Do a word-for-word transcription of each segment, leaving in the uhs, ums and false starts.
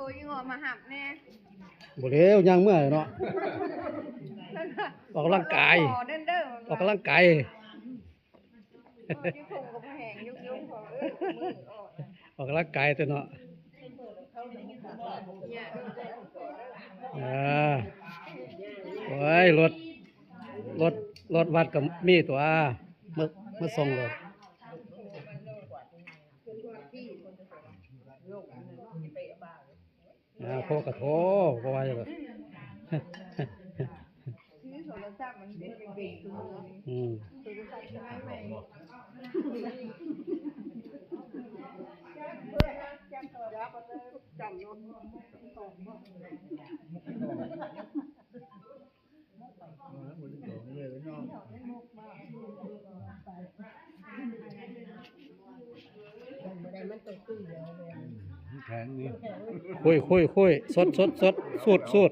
โอ้ย งอมาหับแน่ บ่แล้ว ย่างเมือเนาะ ออกกำลังกาย ขอเดินเด้อ ออกกำลังกาย โอ้ย ผมกับแหงยุกยุกขอเอ้ย มือออก ออกกำลังกายตัวเนาะ เนี่ย อ่า โอ้ย รถ รถ รถวัดก็มีตัว มา มาส่งรถ อ่า พ่อกระโทบ่ว่าหรอก อืม แข็งนี่ คุย คุย คุย สด สด สด สูด สูด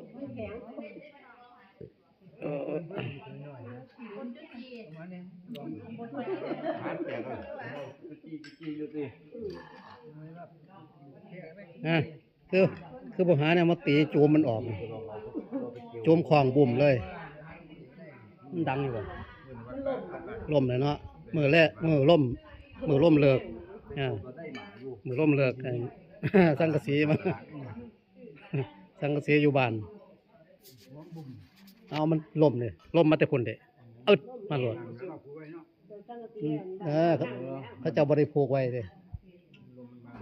เออ อ่ะ คือ คือบ่หาแนวมาตีจูมมันออก จูมของบุ่มเลย มันดังอยู่บ่ ล่มเลยเนาะ มื้อแรก มื้อล่ม มื้อล่มเลิก อ่า มื้อล่มเลิก ไอ้ สังกะสีมา สังกะสีอยู่บ้าน เอามันล่มเลย ล่มมาแต่พุ่นเด้ อึดมาโลด อืม เออ เขา เขาเจ้าบ่ได้ผูกไว้เด้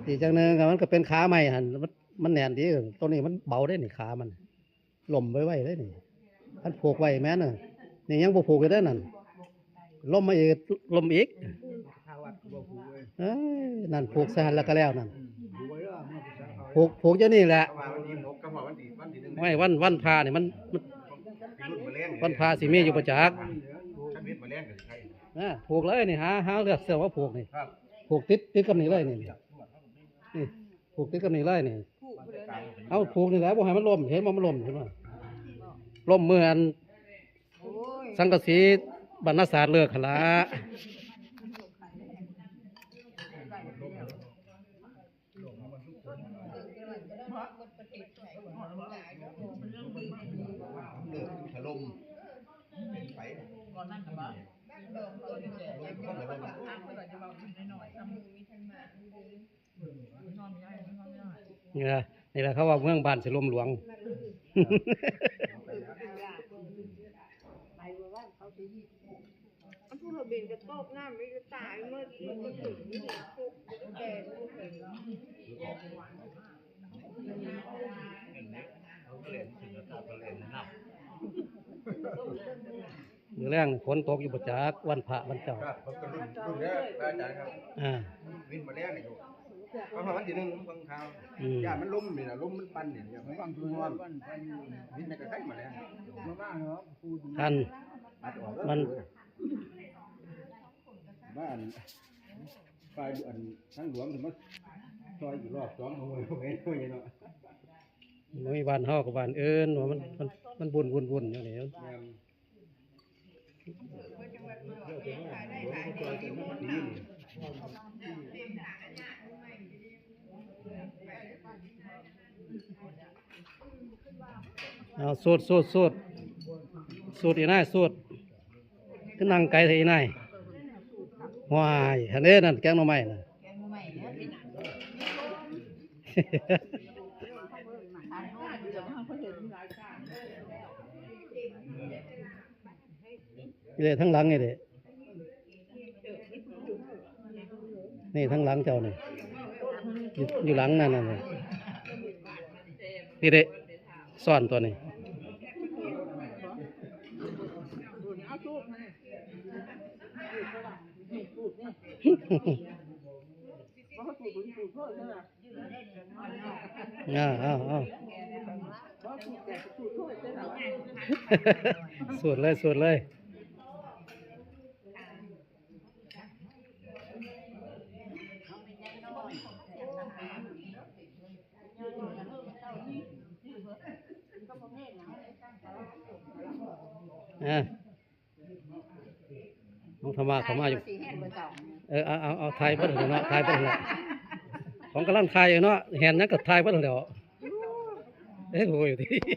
อีกอย่างหนึ่งก็มันก็เป็นขาใหม่หั่น มัน มันแน่นดี ตัวนี้มันเบาเด้นี่ ขามัน ล่มไวๆเลยนี่ คันผูกไว้แม่นน่ะ นี่ยังบ่ผูกอยู่เด้อนั่น ล่มมาอีก ล่มอีก เอ้ย นั่นผูกใส่หั่นแล้วก็แล้วนั่น ผูก ผูกอยู่นี่แหละ เพราะว่าวันที่หกกับวันที่ วันที่หนึ่ง ไม่ วัน วันพระนี่มัน มัน วันพระสิมีอยู่บ่จัก ถ้ามีแมลงก็สิไข่ อ่า ผูกเลยนี่ หา หาเลือกเสื้อมาผูกนี่ ครับ ผูกติด ติดกับนี่เลยนี่ นี่ ผูกติดกับนี่เลยนี่ ผูกไปเลยนะ เอาผูกนี่แหละ บ่ให้มันล่ม เห็นบ่มันล่ม เห็นบ่ ล่มเหมือน โอ้ย สังกะสีบรรณศาสตร์เลิกหั่นละ เลิกถล่มไป เนี่ย นี่แหละเขาว่าเมืองบ้านสิล่มหลวง อันผู้เราเบนกระตอบน้ำไม่ตายเมื่อกี้มันถึงนี่แหละ มื้อแลงนี่ฝนตกอยู่บ่จัก วันพระวันเจ้า ครับ ผมก็รุ่น รุ่นเนี้ยพระอาจารย์ครับ อ่า วินมาแลงนี่อยู่ เพราะว่าวันที่หนึ่งเบิ่งข่าว อืม ย่านมันล่มนี่นะ ล่มมันปั่นนี่ อย่าไปฟังทุกคน วินในกระไทมาแลง ท่าน ตัดออก มัน บ้าน ฝ่ายอันทางหลวงถึงมาซอยอีกรอบสอง โอ้ย โอ้ย โอ้ย เนาะ บ่มีบ้านเฮากับบ้านอื่น ว่ามัน มัน มันวุ่น วุ่น วุ่นอยู่นี่ แม่น เอาสูด สูด สูด สูดอีนาย สูด คือนั่งไกลแท้อีนาย ว้าย หั้นเด้นั่น แกงหน่อไม้น่ะ แกงหน่อไม้แล้วพี่น้อง นี่แหละ ทั้งหลังนี่แหละ นี่ทั้งหลังเจ้านี่ อยู่ อยู่หลังนั่นน่ะนี่ นี่เด้ ซ่อนตัวนี้ อ่า เอา เอา สูดเลย สูดเลย อ่า น้องธรรมะเขามาอยู่ เออ เอา เอา เอา ถ่ายเพิ่นเถอะเนาะ ถ่ายเพิ่นเถอะ ของกำลังถ่ายอยู่เนาะ แหนหยังก็ถ่ายเพิ่นเถอะ เอ้ยโอ้ยอยู่ที่